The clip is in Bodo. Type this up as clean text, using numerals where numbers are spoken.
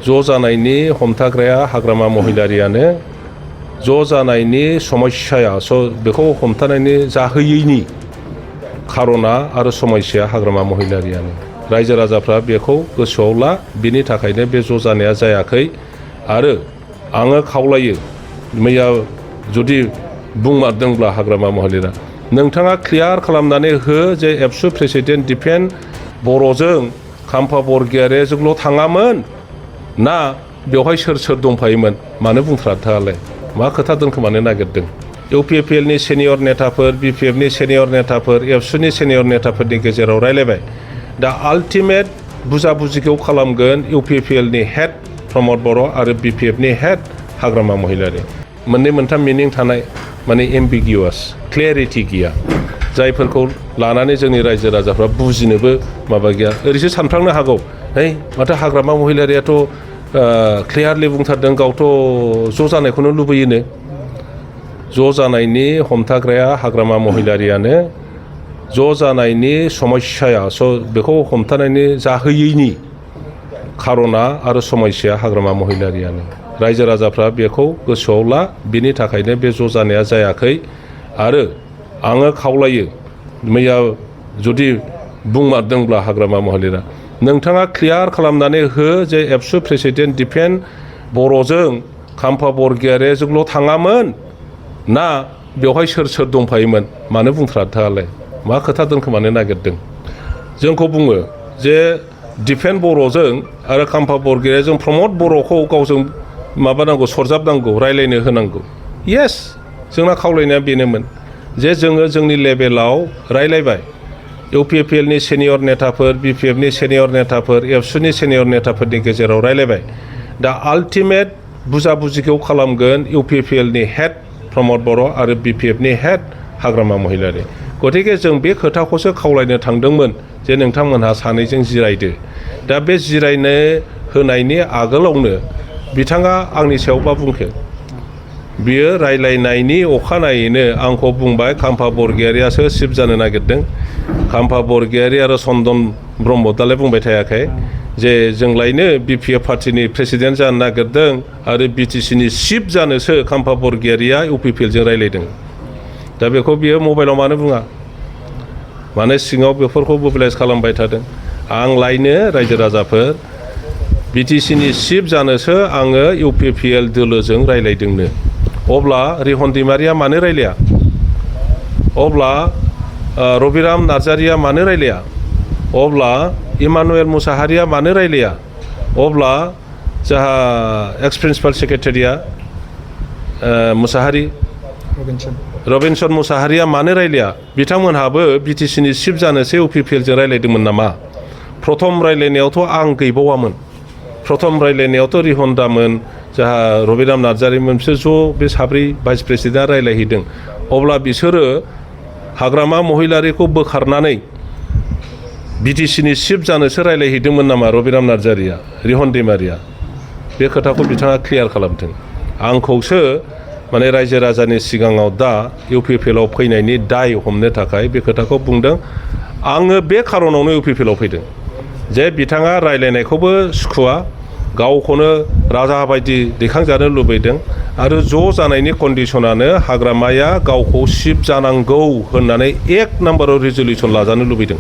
ज' जानायनि हमथाग्राया हाग्रामा महिलारियानो ज' जानायनि समस्याया बेखौ हमथानायनि जाहोयैनि खार'ना आरो समस्याया हाग्रामा महिलारियानो रायजो राजाफ्रा बेखौ गोसोआव ला बिनि थाखायनो बे ज' जानाया जायाखै आरो आङो खावलायो मैया जुदि बुंमारदोंब्ला हाग्रामा महिलारिया नोंथाङा क्लियार खालामनानै हो जे एबसु प्रेसिडेन्ट डिफेन्ड बर'जों खाम्फा बरगयारिजोंल' थाङामोन ना बेवहाय सोर सोर दंफायोमोन मानो बुंथ्राथालाय मा खोथा दोनखोमानो नागिरदों इउपिपिएलनि सेनियर नेताफोर बिपिएफनि सेनियर नेताफोर एबसुनि सेनियर नेताफोरनि गेजेराव रायलायबाय दा आल्टिमेट बुजाबुजिखौ खालामगोन इउपिपिएलनि हेड प्रमद बर' आरो बिपिएफनि हेड हाग्रामा महिलारि मोननै मोनथाम मिनिं थानाय माने एम्बिगिउवास क्लियारिटि गैया जायफोरखौ लानानै जोंनि रायजो राजाफ्रा बुजिनोबो माबा गैया ओरैसो सानफ्लांनो हागौ है माथो हाग्रामा महिलारियाथ' क्लियारलि बुंथारदों गावथ' ज' जानायखौनो लुबैयोनो ज' जानायनि हमथाग्राया हाग्रामा महिलारियानो ज' जानायनि समस्याया बेखौ हमथानायनि जाहोयैनि खार'ना आरो समस्याया हाग्रामा महिलारियानो रायजो राजाफ्रा बेखौ गोसोआव ला बिनि थाखायनो बे ज' जानाया जायाखै आरो आङो खावलायो मैया जुदि बुंमारदोंब्ला हाग्रामा महिलारिया नोंथाङा क्लियार खालामनानै हो जे एबसु प्रेसिडेन्ट डिफेन्ड बर'जों खाम्फा बरगयारिजोंल' थाङामोन ना बेवहाय सोर सोर दंफायोमोन मानो बुंथ्राथालाय मा खोथा दोनखोमानो नागिरदों जोंखौ बुङो जे डिफेन्ड बर'जों आरो खाम्फा बरगयारिजों प्रमद बर'खौ गावजों माबानांगौ सरजाबनांगौ रायलायनो होनांगौ येस जोंना खावलायनाया बेनोमोन जे जोङो जोंनि लेभेलाव रायलायबाय इउपिपिएलनि सेनियर नेताफोर बिपिएफनि सेनियर नेताफोर एबसुनि सेनियर नेताफोरनि गेजेराव रायलायबाय दा आल्टिमेट बुजाबुजिखौ खालामगोन इउपिपिएलनि हेड प्रमद बर' आरो बिपिएफनि हेड हाग्रामा महिलारि गतिके जों बे खोथाखौसो खावलायनो थांदोंमोन जे नोंथांमोनहा सानैजों जिरायदो दा बे जिरायनो होनायनि आगोलावनो बिथाङा आंनि सायाव मा बुंखो बियो रायलायनायनि अखानायैनो आंखौ बुंबाय खाम्फा बरगयारियासो सिफ जानो नागिरदों खाम्फा बरगयारि आरो चन्दन ब्रह्म दालाय बुंबाय थायाखै जे जोंलायनो बिपिएफ पार्टिनि प्रेसिडेन्ट जानो नागिरदों आरो बिटिसिनि चिफ जानोसो खाम्फा बरगयारिया इउपिपिएलजों रायलायदों दा बेखौ बियो मबाइलाव मानो बुङा मानो सिङाव बेफोरखौ मोबिलाइज खालामबाय थादों आं लायनो रायजो राजाफोर बिटिसिनि चिफ जानोसो आङो इउपिपिएल दोलोजों रायलायदोंनो अब्ला रिहन दैमारिया मानो रायलाया अब्ला रबिराम नार्जारिया मानो रायलाया अब्ला इमानुएल मुसाहारिया मानो रायलाया अब्ला जाहा एक्स प्रिन्सिपाल सेक्रेटारिया मुसाहारि रबिनसन मुसाहारिया मानो रायलाया बिथांमोनहाबो बिटिसिनि चिफ जानोसो इउपिपिएलजों रायलायदोंमोन नामा प्रथम रायलायनायावथ' आं गैबावामोन प्रथम रायलायनायावथ' रिहन दामोन जाहा रबिराम नार्जारिमोनसो ज' बे साब्रै भाइस प्रेसिडेन्टआ रायलायहैदों अब्ला बिसोरो हाग्रामा महिलारिखौ बोखारनानै बिटिसिनि चिफ जानोसो रायलायहैदोंमोन नामा रबिराम नार्जारिया रिहन दैमारिया बे खोथाखौ बिथाङा क्लियार खालामथों आंखौसो माने रायजो राजानि सिगाङाव दा इउपिपिएलआव फैनायनि दाय हमनो थाखाय बे खोथाखौ बुंदों आङो बे खारनावनो इउपिपिएलआव फैदों जे बिथाङा रायलायनायखौबो सुखुवा गावखौनो राजा बायदि दैखांजानो लुबैदों आरो ज' जानायनि कन्डिसनानो हाग्रामाया गावखौ चिफ जानांगौ होननानै 1 नाम्बाराव रिजलिउसन लाजानो लुबैदों